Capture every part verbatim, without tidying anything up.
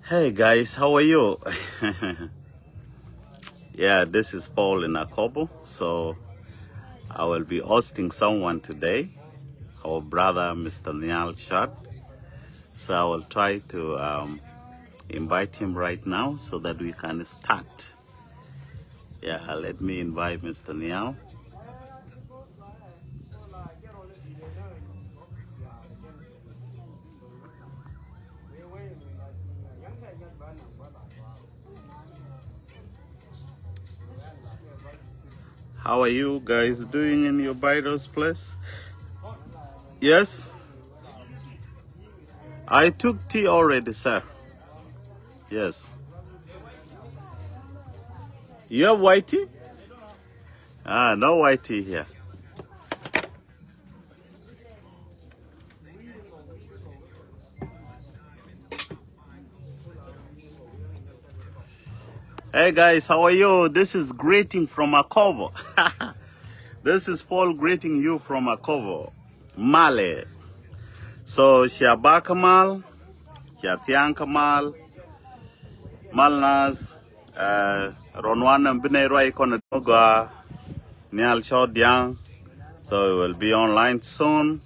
Hey guys, how are you? Yeah, this is Paul in Akobo. So I will be hosting someone today, our brother, Mister Nial Chat. So I will try to um, invite him right now so that we can start. Yeah, let me invite Mister Nial. How are you guys doing in your Bibles place? Yes? I took tea already, sir. Yes. You have white tea? Ah, no white tea here. Hey guys, how are you? This is greeting from Akobo. This is Paul greeting you from Akobo. Male. So, cia bak mal, cia thiaŋ kä mal, mal nas, uh, ron wan bi nɛy ruac kɔn gɔaa, Nial Cɔt Diaŋ. So, it will be online soon.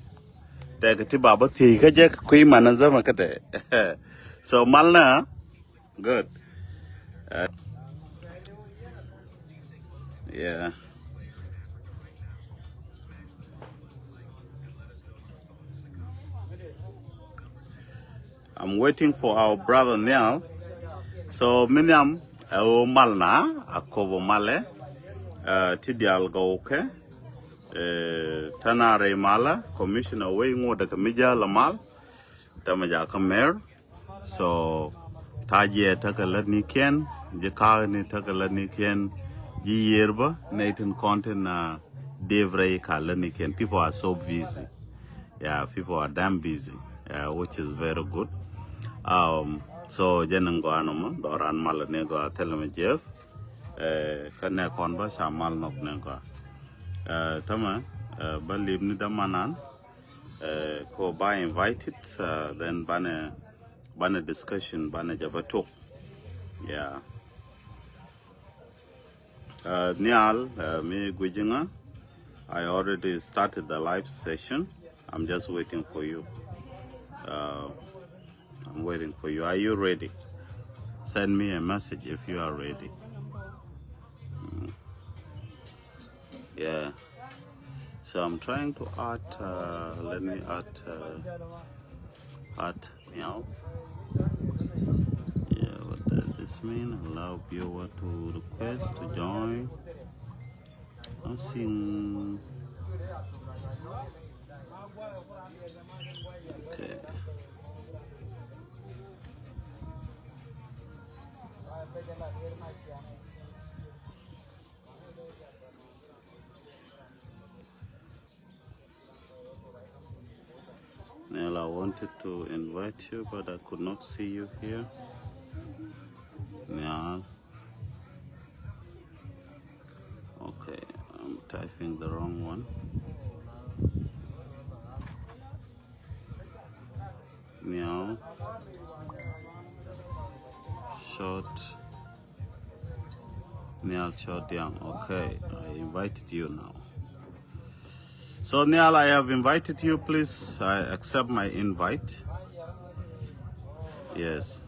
Tɛk ti ba bä thiec kä jɛ kui̱ man zama kä tɛ. So, mal na, Good. Uh, yeah. I'm waiting for our brother Nial. So, mi nhiam, ɛ ɣöö mal na, Akobo malɛ, ɛ, ti diaal gɔw kɛ, ɛ, tana rɛy malä, commissioner wei ŋot dɛ kɛ mi jääl a mal, tɛmɛ jakä mer. So, ta̱a̱ jiɛ tekɛ lätnikiɛn, ji̱ ka̱a̱kni tekɛ lätnikiɛn, ji̱ yiër bä, nɛy tin kɔn tin, uh, dave rɛy ka lätnikiɛn. People are so busy. Yeah, people are damn busy, yeah, which is very good. Um, so, jɛn in gɔaa nɔmɔ, dhɔran mal ni gɔaa thilɛ mi jiɛth. Eh, kä nɛ kɔn bä ca mal nhɔk ni gɔaa. Eh, tämɛ, eh, bä lip ni dämanan, eh, ko ba invited, eh, then banɛ, banɛ discussion, banɛ jɛ bä tok. Yeah. Uh, Nial, uh, mi guijiŋa, I already started the live session. I'm just waiting for you. Uh, I'm waiting for you. Are you ready? Send me a message if you are ready. Mm. Yeah. So I'm trying to add, uh, let me add, uh, add Nial. Yeah, what does this mean? Allow viewer to request to join. I'm seeing. Okay. Nel, I wanted to invite you, but I could not see you here. Nel. Okay, I'm typing the wrong one. Nel. Short. Nial Chodiang. Okay, I invited you now. So Nial, I have invited you. Please, uh, accept my invite. Yes.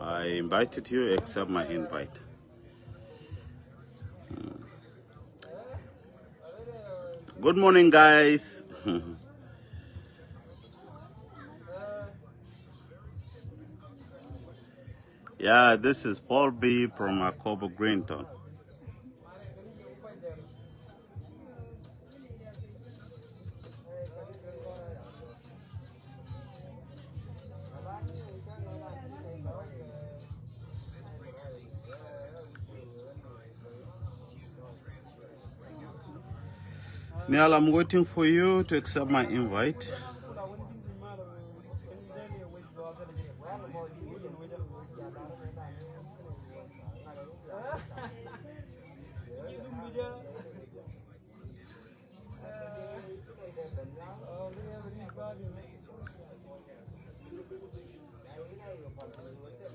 I invited you. Accept my invite. Hmm. Good morning, guys. Yeah, this is Paul B from Akobo, Greenton. Nial, I'm waiting for you to accept my invite.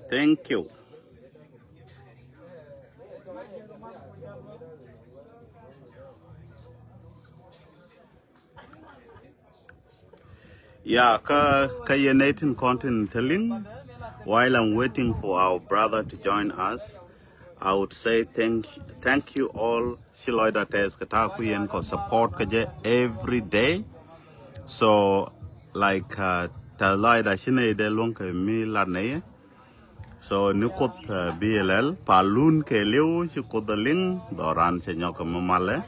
Thank you. Yeah, kä kä yɛn nɛy tin kɔn tin te liŋ. While I'm waiting for our brother to join us, I would say thank thank you all. Ci lɔcda tɛth kɛ ta̱a̱ ku yɛn kɔ support kä jɛ every day. So like uh, tɛth lɔcda ci nɛy dee luɔ̱ŋ kɛ mi lat nɛy. So ni Kuoth uh, bi lɛl palun kɛ liw ci Kuoth a liŋ dhɔran cɛ nyɔk kɛ mi malɛ,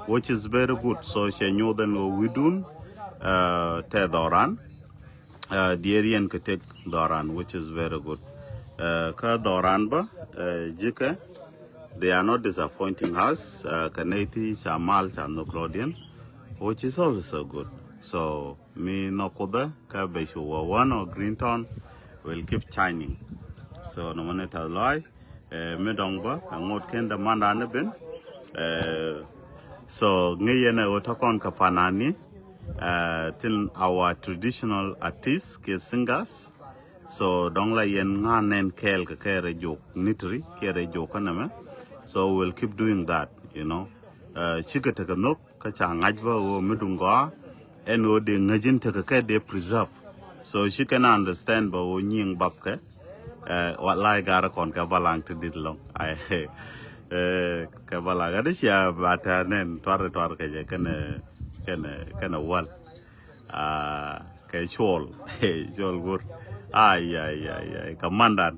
which is very good. So cɛ nyuth ɛn ɣöö wi̱dun uh, tɛ dhɔran uh, diɛɛr yɛn kɛ tek dhɔran, which is very good. Uh, kä dhɔran bä uh, ji̱kɛ they are not disappointing us uh, kɛ nɛy ti ca mal ca nhök rɔ̱diɛn, which is also good. So mi nhɔk Kuothɛ kä bɛ cu wä wän ɔ Green Town will keep shining. So nɔmɔ ni tath lɔac eh, mi dɔŋ bä a ŋot ken dämandan ni ben. Eh, so ŋi̱ yɛn ɛ wä tɔkɔn kɛ panani eh, tin our traditional artists kɛ singers. So dɔŋ la yɛn ŋa̱n nɛn kɛɛl kɛ kɛ rɛ jok nitri kɛ rɛ jok kä nɛmɛ. So we'll keep doing that, you know. Eh, cikɛ tekɛ nhök kä ca ŋa̱c bä ɣöö mi duŋ gɔaa ɛn ɣöö dee ŋäc in tekɛ kɛ dee preserve. So ci kɛn understand bä ɣöö nyiŋ bath kɛ eh, walai garɛ kɔn kɛ balaŋ ti dit lɔŋ. Ai eh, kɛ balaŋ ɣän cia ba tɛ̈r nɛn tuar tuar kɛ jɛ kɛnɛ kɛnɛ kɛnɛ wäl. Ah, kɛ cuɔl cuɔl go̱r. Ai ai ai ai kɛ mandan.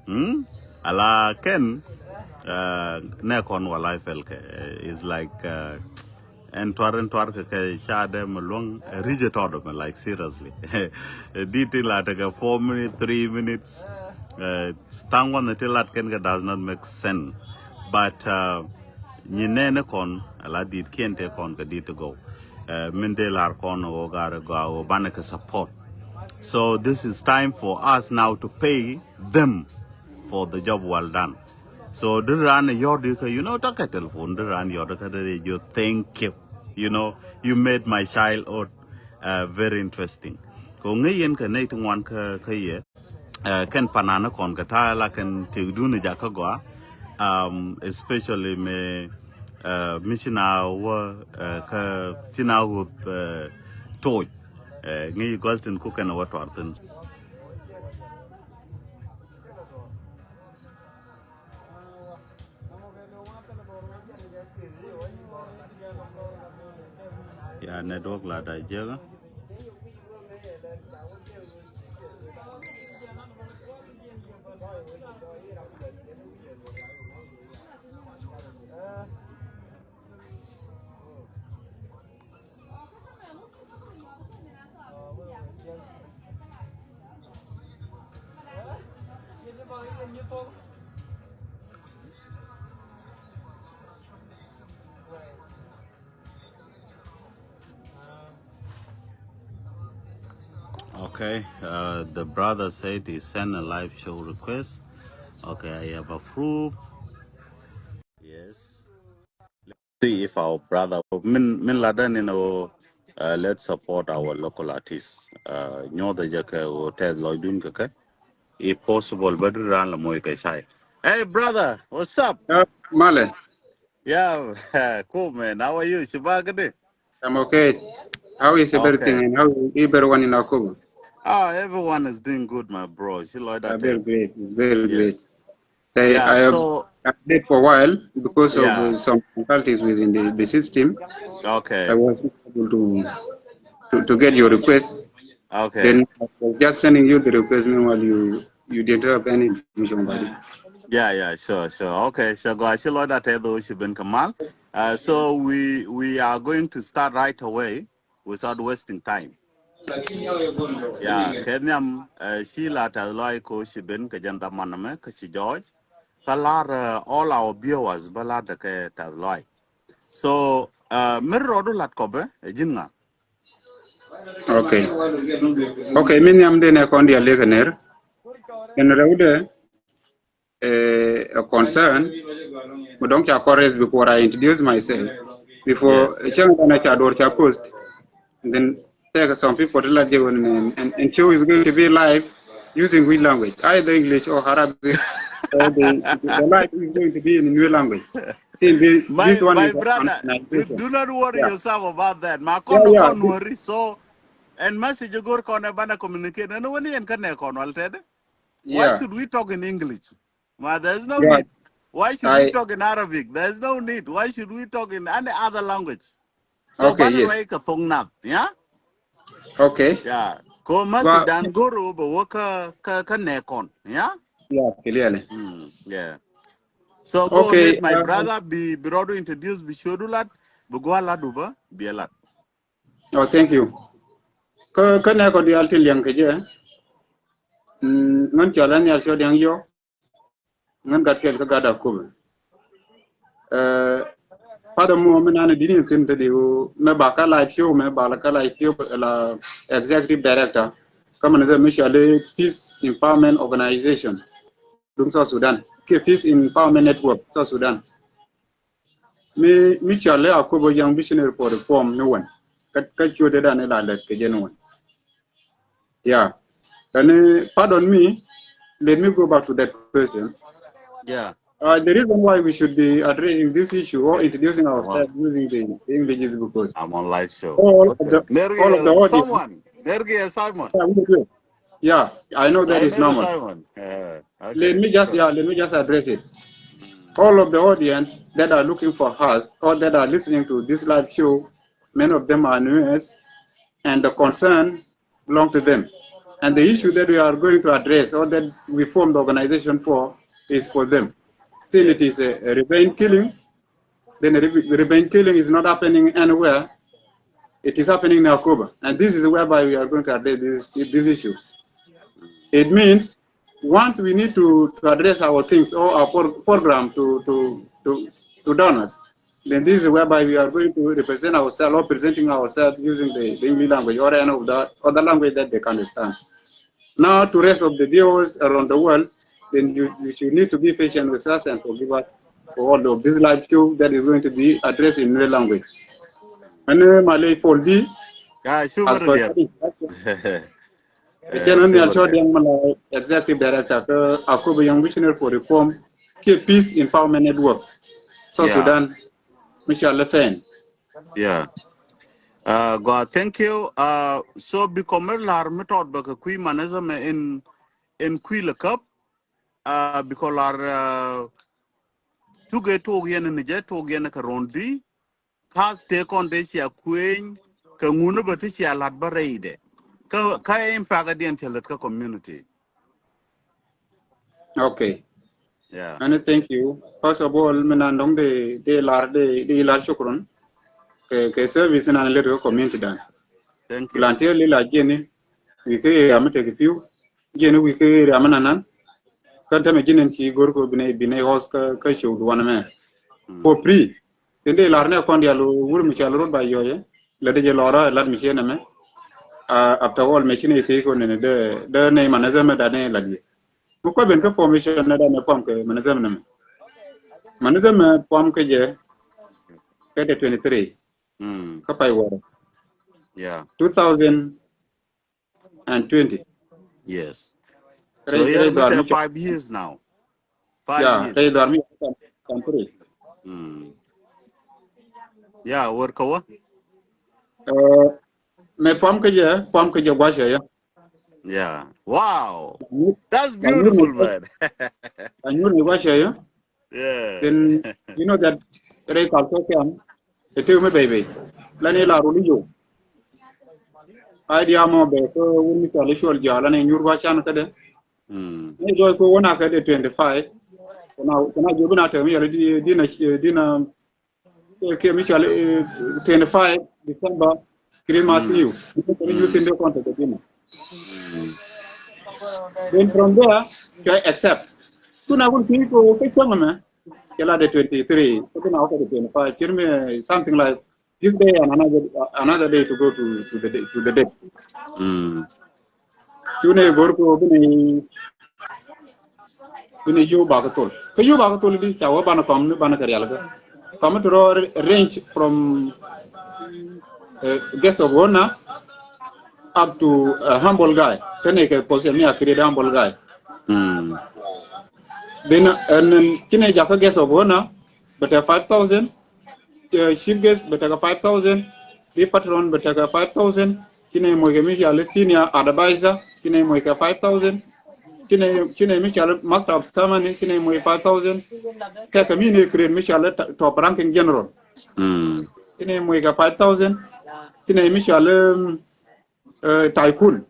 Hmm? Ala kɛn eh, nɛ kɔn walai pɛl kɛ eh, is like eh, ɛn tuar ɛn tuar kɛ kɛ ca dɛ mi luɔ̱ŋ eh, ri̱c ɛ tɔt mɛ like seriously. Di ti la tekɛ four minutes, three minutes. Eh, thaŋ wanɛ ti lat kɛn kɛ does not make sense. But uh, nyi nɛɛni kɔn ala dit kiɛn te kɔn kɛ dit ti gɔw. Eh, min dee lar kɔn wä gar gɔaa wä banɛ kɛ support. So this is time for us now to pay them for the job well done. So di ran yɔr di kɛ, you know, takɛ telephone di ran yɔr di kɛ di jo thank you. You know, you made my childhood uh, very interesting. Ko ŋäc yɛn kɛ nɛy ti ŋuan kä kä yɛ eh, kɛn panani kɔn kɛ ta̱a̱ la kɛn tëkdun jak kä gɔaa. Um, especially mi eh, mi ci na wä eh, kä ci na wuth eh, toc. Eh, ŋi̱i̱c gɔl thin ku kɛn wä tuar thin. Ya network la da jega. Okay, uh, the brother said he sent a live show request. Okay, I have approved. Yes. See if our brother min min ladan in a uh, let's support our local artists. Uh, nyɔ da jɛ kɛ o tɛth lɔcdun kɛ kɛ. If possible, bä du ran la moc kɛ cay. Hey brother, what's up? Uh, Male. Yeah, cool man. How are you? Ci bak di? I'm okay. How is everything? Okay. And how is everyone in Akobo? Ah, everyone is doing good, my bro. Ci lɔcda tɛth. Very great. Very great. Yes. They, yeah, I have, so, I played for a while because of, yeah, uh, some difficulties within the, the system. Okay. I was not able to, to, to get your request. Okay. Then I was just sending you the request. Meanwhile, you, you didn't have any information about it. Yeah, yeah, sure, sure. Okay, so go ahead, Lord, I tell those you've been Kamal. Uh, so we, we are going to start right away without wasting time. Ya, kɛ nhiam, eh, ci la tɛth lɔac ko ci ben kɛ jɛn dhaman mɛ kä ci jɔɔc. Kä lar, eh, all our viewers bä lar kɛ tɛth lɔac. So, eh, mi rɔɔdu lat kɔpɛ, eh, ji̱n ŋa? Okay. Okay, mi nhiam denɛ kɔn diaal liek kɛ ner. Kɛn rɛwdɛ, eh, a concern. Mi dɔ̱ŋ ca kɔn raise before I introduce myself. Before, yes, eh, cäŋ danɛ ca duɔr ca post. And then take some people to let you in, and, and, and show is going to be live. Using which language? Either English or Arabic. Or the, the, the live is going to be in Nuer language. See, the, My, this one my is an brother, do, organization. Do not worry Yeah. Yourself about that. Ma Yeah, kɔn dɔ yeah. kɔn worry. So, ɛn message go̱r kɔn ɛ banɛ communicate. Ɛn wani ɛn kɛ nɛ kɔn wal tɛdɛ. Why Yeah. Should we talk in English? Ma, there is no Yeah. Need. Why should we I talk in Arabic? There is no need. Why should we talk in any other language? So, Okay, banɛ yes. Ruac kɛ thoŋ nath. Yeah? Okay. Yeah. Kɛ message dan go̱r ɔ bɛ wä kä, kä, kä nɛ kɔn. Yeah? Yeah, clearly. Mm, yeah. So go Okay. Ahead, my Uh, brother, bi, bi rɔdu introduce, bi ciödu lat, bi gua̱ lat du bä, bi lat. Oh, thank you. Kä, kä nɛ kɔ diaal tin liɛŋ kɛ jɛ. Mm, ŋän cɔl ɛ nhial cɔ diaŋ yɔ. Ŋän gat kɛl kä gat a kup. Uh, Father Mo mi nan dini tin te di mɛ ba kä live show, mɛ ba la kä live show la executive director. Kä mɛ ni zɛ mi cɔl ɛ Peace Empowerment Organization. Duŋ South Sudan. Kiɛ Peace Empowerment Network South Sudan. Mi, mi cɔl ɛ Akobo Young Visionary for Reform ni wän. Kä, kä ciötdɛ dan ila lɛt kɛ jɛ ni wän. Yeah. Can you pardon me? Let me go back to that question. Yeah. Uh, the reason why we should be addressing this issue or introducing Come on. Ourselves using the English is because I'm on live show. All of the, Nergi, all of the uh, audience. Someone. Nergi, uh, Simon. Yeah, we do. Yeah, I know that I is know normal. Simon. Uh, Let okay. Me just, So, yeah, let me just address it. All of the audience that are looking for us or that are listening to this live show, many of them are Nuers, and the concern belong to them. And the issue that we are going to address or that we form the organization for is for them. Since it is a, a revenge killing, then a re- revenge killing is not happening anywhere. It is happening in Akobo. And this is whereby we are going to address this, this issue. It means once we need to, to address our things or our pro- program to, to, to, to donors, then this is whereby we are going to represent ourselves or presenting ourselves using the, the English language or any of the other language that they can understand. Now, to rest of the viewers around the world, then you, you should need to be patient with us and forgive us for all of this live show that is going to be addressed in Nuer language. And uh, Malay Paul B, Yeah, as شكرا per يا. the channel, I'll show them, uh, executive director, uh, Akobo Young Visionary for Reform, K Peace Empowerment Network, South Yeah. Sudan, Michelle Lefen. Yeah. Uh, go, thank you. Uh, so bi kɔmɛ lar mi tɔt bɛ kɛ kui̱ manazama in, in kui̱ lɛ käp. Uh, bi kɔ lar, uh, tukɛ tok yɛn ni jɛ tok yɛn kɛ rondi. Kas te kɔn te cia kueny kɛ ŋun bɛ ti cia lat bä rɛydɛ. Kä, kä impact adiɛn cɛ lät kä community. Okay. Yeah. And thank you. First of all, mi nan dɔŋ de, de lar, de, de lar shukran. Kɛ, kɛ service nan lät kɛ community dan. Thank you. Volunteer li la jeni, wi kɛ area mi tek piu. Jeni wi kɛ area mi nanan. Kä tämɛ jinen ci gor ko bine, bine host kä, kä show duan mɛ. Mm. For free. Tin de lar nɛ kɔn dial wur mi cal rot ba yɔyɛ. Lɛ de jɛ lɔra lat mi ci nɛ mɛ. Ah, after all, mɛ ci nɛ te ko nɛ de, de nɛ manazama da nɛ lat yɛ. Mi kɔ ben kä formation nɛ da nɛ form kɛ manazama nɛ mɛ. Manazama form kɛ jɛ kɛ de twenty-three. Mm. Kä pay wɛrɛ. Yeah. Two thousand and twenty. Yes. Rɛy, So here rɛy we dhɔar mi have cɔk. Five years now. Five Yeah, years. Rɛy dhɔar mi cɔk. Kam piri. Mm. Yeah, wor kawa. Uh, mɛ form kɛ jɛ, form kɛ jɛ gua̱cɛ ya. Yeah. Wow. That's beautiful, man. Anyur ni gua̱cɛ ya. Yeah. Then you know that rɛy kal kɛ kɛm. Ɛ tëë mi bɛy bɛy. Lani la ruli yo. Idea mɔ bɛ ko wun mi cɔl icuɔl jɔa lani nyur gua̱cɛ an kädɛ. Mm. Ni dɔɔc ko wun a kädɛ twenty-five. Kuna, kuna jobi na tɛm yɛl di, di na, di na, eh, kiɛ mi cɔl, eh, twenty-five December, Christmas Eve. Ni kɔni youth in the contact di na. Then from there, kɛ accept. Kuna kun ti ko kɛ cɔŋ mɛ. Kɛ la de twenty-three. Ko na ko de twenty-five. Kir mi something like this day and another, another day to go to, to the day, to the day. Mm. Cu ni gor ko bini, bini yu ba ka tol. Ka yu ba ka tol di ca wa bana kɔm ni bana ka real ka. Kɔm to ro range from, uh, guest of honor up to a humble guy. Tene kɛ position mi a create humble guy. Then, and then, kinɛ jakä guest of honor, bɛ tɛ five thousand. Chief guest bɛ tɛ kɛ five thousand. Bi patron bɛ tɛ kɛ five thousand. Kinɛ mɔc kɛ mi cɔal senior advisor, kinɛ mɔc kɛ five thousand. Kinɛ, kinɛ mi cɔal master of ceremony, kinɛ mɔc five thousand. Kɛ kɛ mi ni create mi cɔal top ranking general. Kinɛ mɔc kɛ five thousand. Kinɛ mi cɔal, um, uh, tycoon.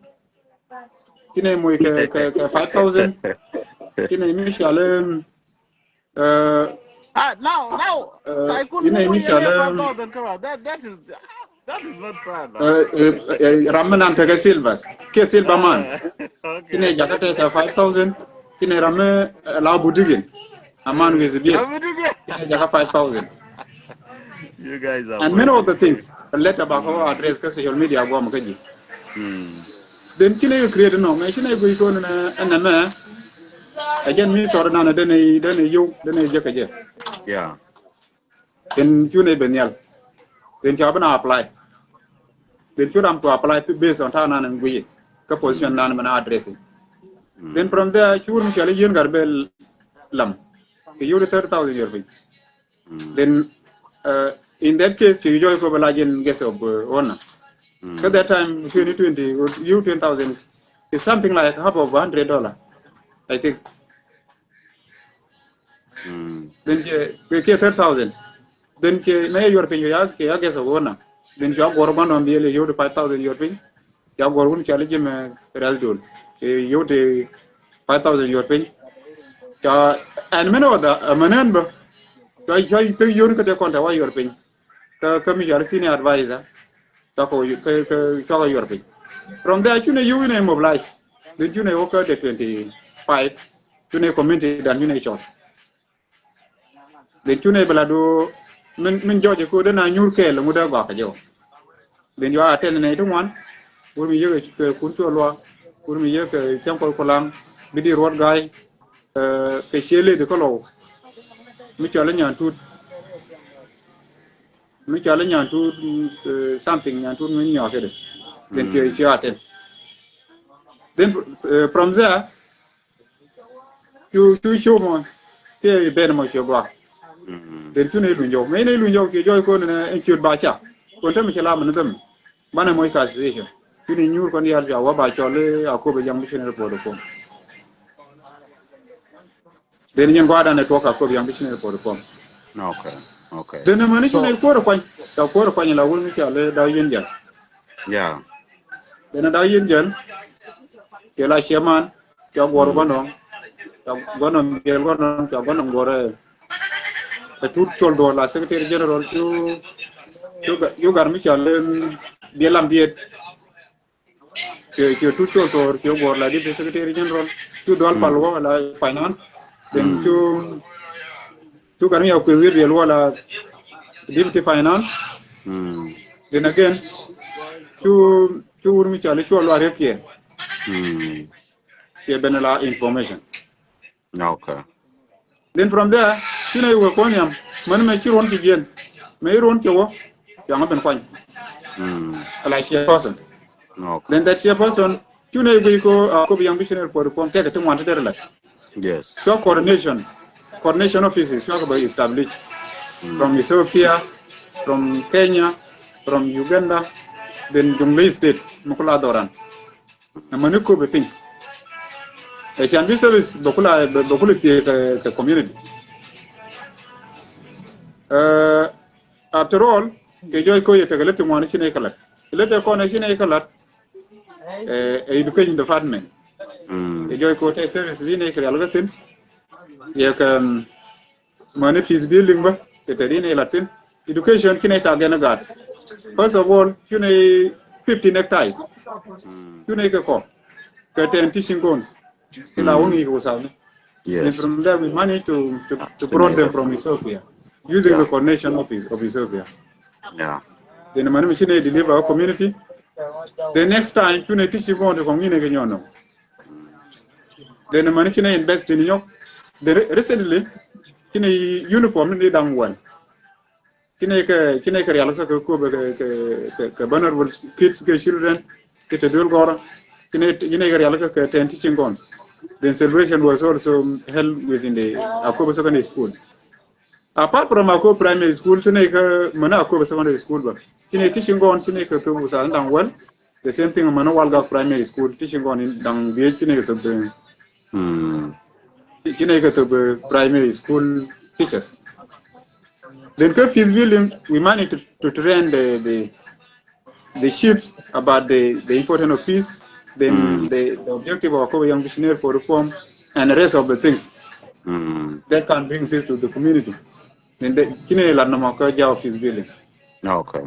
Kinɛ mɔc kɛ, kɛ, kɛ five thousand. Kinɛ mi cɔal, um, uh, Ah, now, now, uh, tycoon kinɛ mi cɔal, um, five thousand, come on. That, that is, that is not fair, man. Uh, uh, uh, ram mi nan tekɛ silvers. Kɛ silver man. Okay. Kinɛ jakä tekɛ five thousand. Kinɛ ram mi, uh, la budigin. A man with a beard. Kinɛ jakä five thousand. You guys are... And many of the things. Later bak kɔ address kä social media guam kä ji̱. Then kinɛ kɛ create nɔ, mɛ kinɛ guic kɔn nɛ, ɛnɛ mɛ. Ɛ jɛn mi sɔr nanɛ denɛ, denɛ yow, denɛ jɛ kɛ jɛ. Yeah. Then kinɛ ben nhial. Then cua ben apply. Then cu ram cu apply based on ta̱a̱ nanɛ guic. Kä position nanɛ mɛ na addressing. Then from there, cu wur mi cɔal i̱ Yen Gat Bel lam. Kɛ yio̱w di thirty thousand yuɔr piny. Then, uh, in that case, ci jɔy kɔ bɛ la jɛn guest of, uh, honor. Kä that time, twenty twenty, yio̱w twenty thousand is something like half of a hundred dollar, I think. Then ci, kɛ, kɛ thirty thousand. Then ci mɛ yuɔr piny kɛ ya, kɛ ya guest of honor. Then ci a guɔr guan ɔn bi yɛl yio̱w di five thousand yuɔr piny. Ca guɔr wun ca li jim, eh, rɛl dol. Eh, yio̱w ti five thousand yuɔr piny. Ca, and many other, eh, mɛnɛn bä. Ca, ca pek yio̱w ni kä te kɔn te wa yuɔr piny. Kä, kä mi ca li senior advisor. Ca kɔ, kä, kä, ca kɔ yuɔr piny. From there, cunɛ yio̱w inɛ mobilize. Then cunɛ wä kä the twenty-five. Cunɛ community dan cunɛ cɔl. Then cunɛ bɛ la do min, min jɔc kɛ ko̱dɛ na nyuur kɛɛl ŋut dee gɔak kɛ jɛ wä. Then yua a tɛn nɛ ti ŋuan. Wur mi yek kɛ kun cuɔ luak. Wur mi yek kɛ cɛŋ kɔl kulaŋ. Bi di ruɔt ga̱a̱y. Eh, kɛ ciɛ ledi kä lɔw. Mi cɔl i̱ Nyantut. Mi cɔl i̱ Nyantut, eh, something Nyantut mi nyɔak kɛ dɛ. Then cuɛ, cuɛ a tɛn. Then, eh, from there, cu, cu show mɔ, kɛ ben mɔ cuɛ gɔaa. Then cunɛ luny jɔw. Mɛ inɛ luny jɔw cuɛ jɔy kɔn nɛ ɛn ciöt ba ca. Kɔn te mi cɛ la mɛ ni them. Banɛ mɔ i̱ ka association. Cunɛ nyuur kɔn yal ca wä ba cɔl i̱ a kop i̱ jaŋ bi cunɛ report kɔn. Then nyɛn gua̱a̱r danɛ tuɔk a kop i̱ jaŋ bi cunɛ report kɔn. Okay, okay. Then mɛ ni cunɛ kuɔr kuany. Ca kuɔr kuany la wul mi ca lɛ daw yen jal. Yeah. Then daw yen jal. Kɛ la chairman. Ca guɔr guɔnɔ, ca guɔnɔ biɛl guɔnɔ, ca guɔnɔ guɔr, eh, ɛ Tut Col Duɔl la Secretary General, cu, cu gar mi cɔl, em, biɛl lam diet. Cu, cu Tut Col Duɔl, cu guɔr la Deputy Secretary General, cu Duɔl Pal wä la Finance. Then cu, cu gar mi cɔl Kueth Wi̱i̱ Riɛl wä la Deputy Finance. Then again, cu, cu wur mi cɔl, cu Lual Riek Kiɛ. Kiɛ ben la information. Okay. Then from there, cunɛ wek kɔn yam. Mɛn mɛ ci ruɔn ci jiɛn. Mɛ ci ruɔn ci wä. Yaŋ ben kuany. Ala chairperson. Okay. Then that chairperson, cunɛ guic ko, uh, ko bi yaŋ bi cunɛ report kɔn kɛkɛ ti ŋuan ti der lat. Yes. So coordination, coordination offices, so kɛ bɛ establish. From Ethiopia, from Kenya, from Uganda, then Jonglei State, mukula doran. Mani köpɛ piny. Ɛ can bi service bɛ kula, bɛ kula thiee kɛ, kɛ community. Ɛ, after all, kɛ jɔc ko yɛ tekɛ lät ti ŋuan ci nɛ kɛ lat. Lät tɛ kɔn ci nɛ kɛ lat. Ɛ, ɛ education department. Kɛ jɔc ko tɛ service ci nɛ kɛ rial kɛ thin. Yɛ kɛ, um, Mani peace building bä, kɛ te ri ni latin. Education kinɛ ta gɛn gat. First of all, kinɛ fifteen hectares. Kinɛ kɛ kɔ. Kɛ ten teaching grounds. Kila wongi ko sa ni. Yes. And from there we managed to, to, to brought them from Ethiopia using the coordination office of Ethiopia. Yeah. Then mani mi kinɛ deliver our community. The next time kinɛ teaching ground kɔŋ ni kɛ nyɔnɔ. Then mani kinɛ invest in nyɔk. Then re-, recently kinɛ uniform ni daŋ wal. Kinɛ kɛ, kinɛ kɛ rial kɛ, kɛ kop kɛ, kɛ, kɛ, kɛ vulnerable kids kɛ children kɛ te duel gɔrɔ. Ci nɛ, ci nɛ kɛ rial kä kɛ ten teaching gone. Then celebration was also held within the Akobo Secondary School. Apart from Akobo Primary School, ci nɛ kɛ mɛn Akobo Secondary School bä. Ci nɛ teaching gone, ci nɛ kɛ thop within da̱ŋ wäl. The same thing mɛn Walgak Primary School, teaching gone in da̱ŋ dhieec, ci nɛ kɛ thop, mm, ci nɛ kɛ thop, uh, primary school teachers. Then kɛ peace building, we managed to, to train the, the, the chiefs about the, the importance of peace, then, mm, the, the objective of Akobo Young Visionary for Reform, and the rest of the things, mm, that can bring peace to the community. Then the, ci nɛ lat nɔmɔ kä jaw peace building. Okay.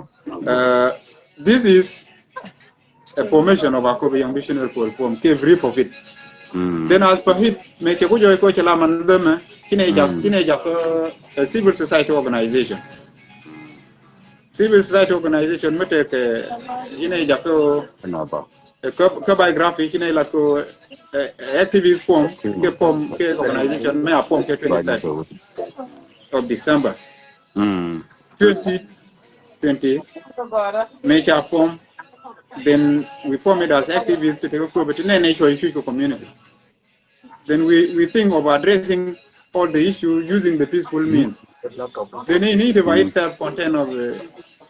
Uh, this is a formation of Akobo Young Visionary for Reform, kɛ brief of it. Mm. Then as per it, mɛ cɛ ku jɔy ko cɛ la man dämɛ, ci nɛ jak, mm, ci nɛ jak, uh, a civil society organization. Civil society organization mɛ tɛ kɛ, ci nɛ jak, uh, kɛ, kɛ biography, ci nɛ lat ko, uh, activist form, kɛ form, kɛ organization mɛ a form kɛ twenty third of December. Mm. Twenty twenty, mɛ ca form, then we form it as activists to take a committee, nɛ nɛ cuɔ cuc kɛ community. Then we, we think of addressing all the issue using the peaceful mean. Then initiative by itself contain of, uh,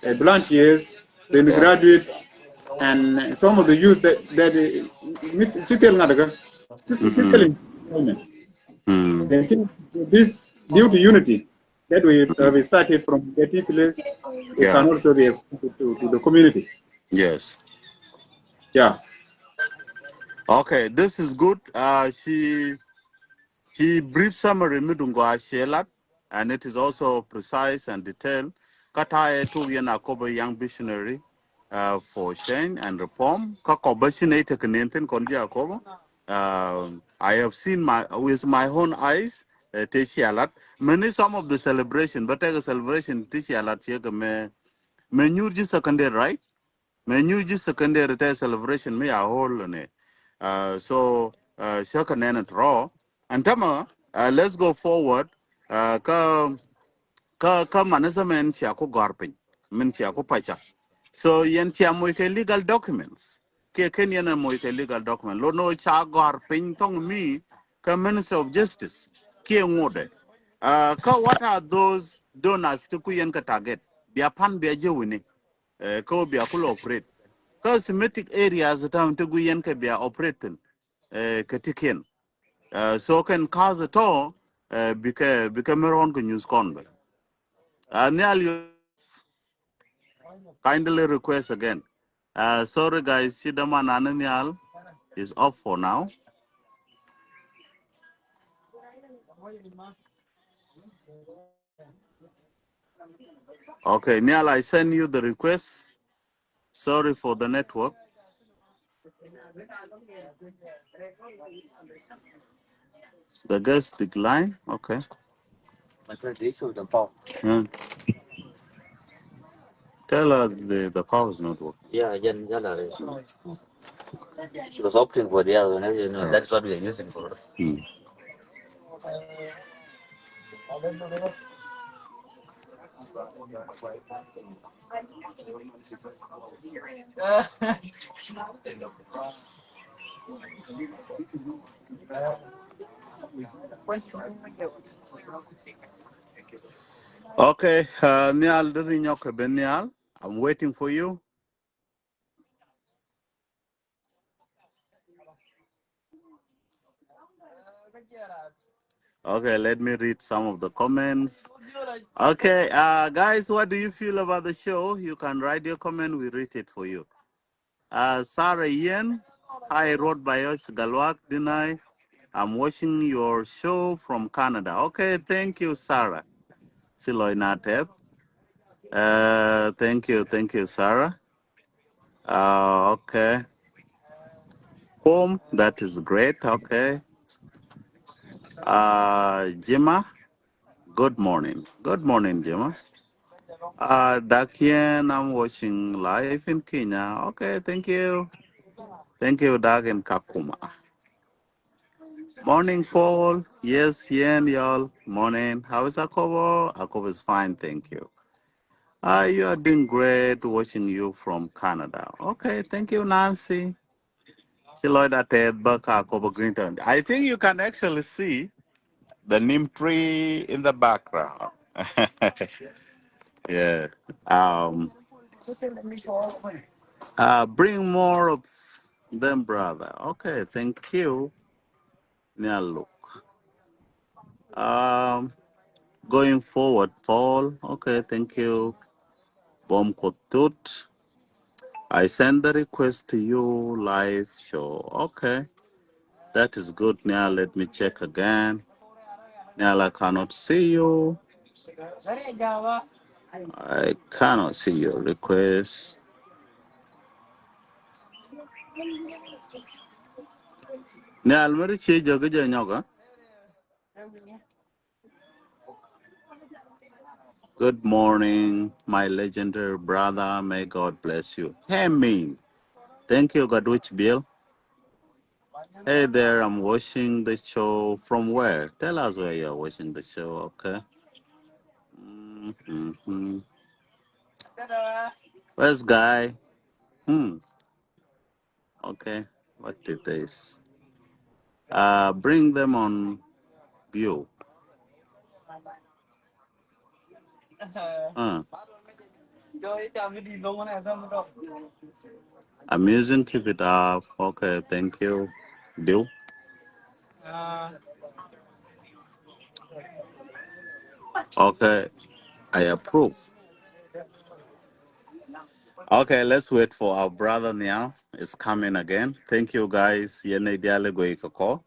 uh, volunteers, then graduates, and some of the youth that, that, uh, ci thil ŋa̱t kä, ci thil employment. Then this due to unity, that we have started from Betty Place, it can also be extended to, to the community. Yes. Yeah. Okay, this is good. Uh, ci, ci brief summary mi duŋ gɔaa ciɛ lat, and it is also precise and detailed. Kä ta̱yɛ tuk yɛn Akobo Young Visionary, uh, for Change and Reform. Kä kɔ bä ci nɛ tekɛ nɛn thi̱n kɔn ji̱ Akobo. Uh, I have seen my, with my own eyes, uh, tëë ciɛ lat. Many some of the celebration, but tëëkɛ celebration ti ciɛ lat ciɛ kɛ mɛ, mɛ nyuur ji̱ secondary, right? Mɛ nyuur ji̱ secondary tëë celebration mi a whole nɛ. Uh, so, uh, ciɛ kɛ nɛn tɔrɔ. And tama, uh, let's go forward. Uh, kä, kä, kä management cia ku gɔ̱r piny. Min cia ku pacha. So yɛn cia moc kɛ legal documents. Kiɛ ken yɛn a moc kɛ legal document. Lo no ca gɔ̱r piny thɔŋ mi kä Ministry of Justice. Kiɛ ŋuɔdɛ. Uh, kä what are those donors ti ku yɛn kɛ target? Bia pan bia jɛ wini. Uh, kä bia ku lo operate. Kä thematic areas ta̱a̱ŋ ti ku yɛn kɛ bia operate thin. Uh, kä ti ken. Uh, so kɛn ka̱th tɔ, uh, bikɛ, bikɛ mi rɔn kɛ news kɔn bɛ. Uh, Nhial, you kindly request again. Uh, sorry guys, ci däman an Nhial is off for now. Okay, Nhial, I send you the request. Sorry for the network. The guest decline. Okay. My friend, the issue with the power. Yeah. Tell her the, the power is not working. Yeah, yeah, yeah, yeah. She was opting for the other one, you know, yeah, that's what we are using for. Hmm. Okay, uh, Nhial, deri nyɔk kɛ ben Nhial. I'm waiting for you. Okay, let me read some of the comments. Okay, uh, guys, what do you feel about the show? You can write your comment, we read it for you. Uh, Sarah Yen, hi, Road Bayoch Galwak Dinai. I'm watching your show from Canada. Okay, thank you, Sarah. Siloi Natep. Uh, thank you, thank you, Sarah. Uh, okay. Home, that is great. Okay. Uh, Jima, good morning. Good morning, Jima. Uh, Dak Yen, I'm watching live in Kenya. Okay, thank you. Thank you, Dak in Kakuma. Morning, Paul. Yes, Yen, y'all. Morning. How is Akobo? Akobo is fine, thank you. Uh, you are doing great, watching you from Canada. Okay, thank you, Nancy. Ci lɔcda tɛth bä ka Akobo Greentown. I think you can actually see the neem tree in the background. Yeah. Um, uh, bring more of them, brother. Okay, thank you. Nhial Luk. Um, going forward, Paul. Okay, thank you. Bom Kutut. I send the request to you live show. Okay. That is good. Now let me check again. Now I cannot see you. I cannot see your request. Nhial mi ri ci jɔk jɛ nyɔk, ah? Good morning, my legendary brother. May God bless you. Amen. Thank you, Gaduch Bill. Hey there, I'm watching the show. From where? Tell us where you're watching the show, okay? Mm-hmm. Where's Guy? Hmm. Okay, what did they s- uh, bring them on view. Uh. Amusing, keep it up. Okay, thank you. Do. Okay, I approve. Okay, let's wait for our brother Nhial. Is coming again. Thank you guys. Yɛn nɛy diaal i̱ gɔaa kɛ kɔ.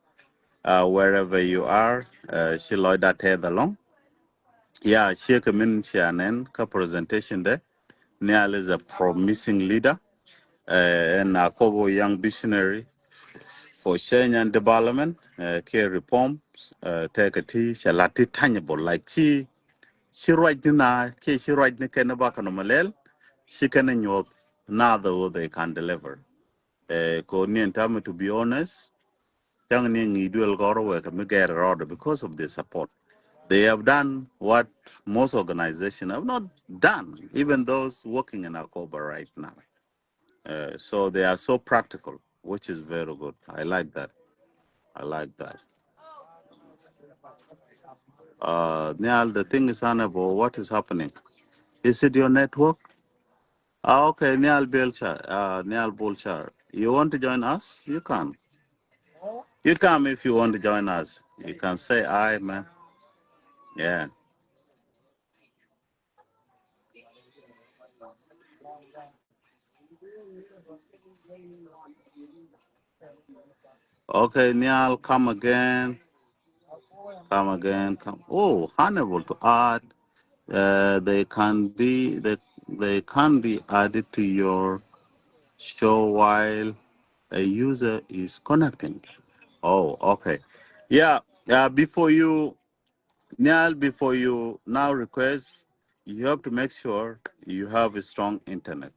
Uh, wherever you are, uh, ci lɔcda tɛth ɛlɔ̱ŋ. Yeah, ciek min cia nɛn kä presentation dɛ. Nhial is a promising leader. Uh, and Akobo young visionary for change and development. Uh, kɛ reforms. Uh, tëëkɛ ti cɛ lat ti tangible, like ci ci ruacni na kiɛ ci ruacni kɛn bakɛ nɔmɔ lɛl. Ci kɛn nyuɔth na the way they can deliver. Eh, kɛ ɣöö niɛn tamɛ, to be honest, cäŋ ni ŋi̱i̱c duël gɔ̱rä wekɛ mi gɛr rɔɔdɛ because of the support. They have done what most organization have not done, even those working in Akobo right now. Uh, so they are so practical, which is very good. I like that. I like that. Uh, Nhial, the thing is, Honorable, what is happening? Is it your network? Ah, okay, Nhial Vulture. Uh, Nhial Vulture. You want to join us? You can. You come if you want to join us. You can say aye, man. Yeah. Okay, Nhial, come again. Come again. Come. Oh, unable to add. Uh, they can be they, they can be added to your show while a user is connecting. Oh, okay. Yeah. Uh, before you Nhial, before you now request, you have to make sure you have a strong internet.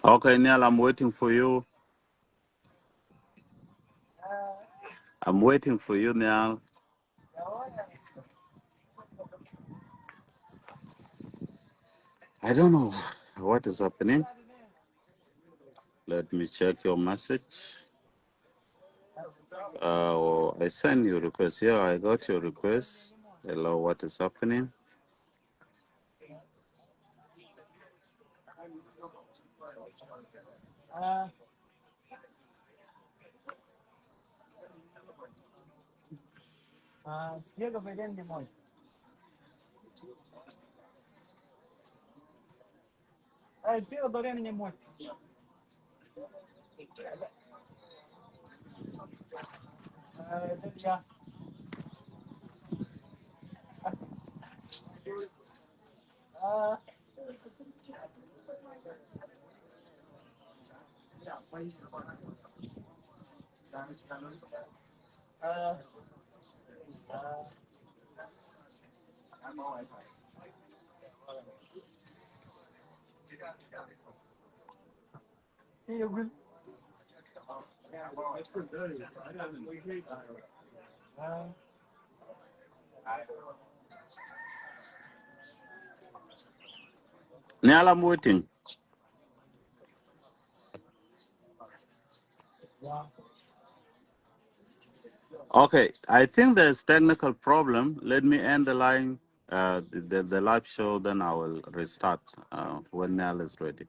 Okay, Nhial, I'm waiting for you. I'm waiting for you, Nhial. I don't know what is happening. Let me check your message. Uh, I send you request. Yeah, I got your request. Hello, what is happening? Nial, I'm waiting. Okay, I think there's technical problem. Let me end the line, uh, the, the, the live show, then I will restart, uh, when Nial is ready.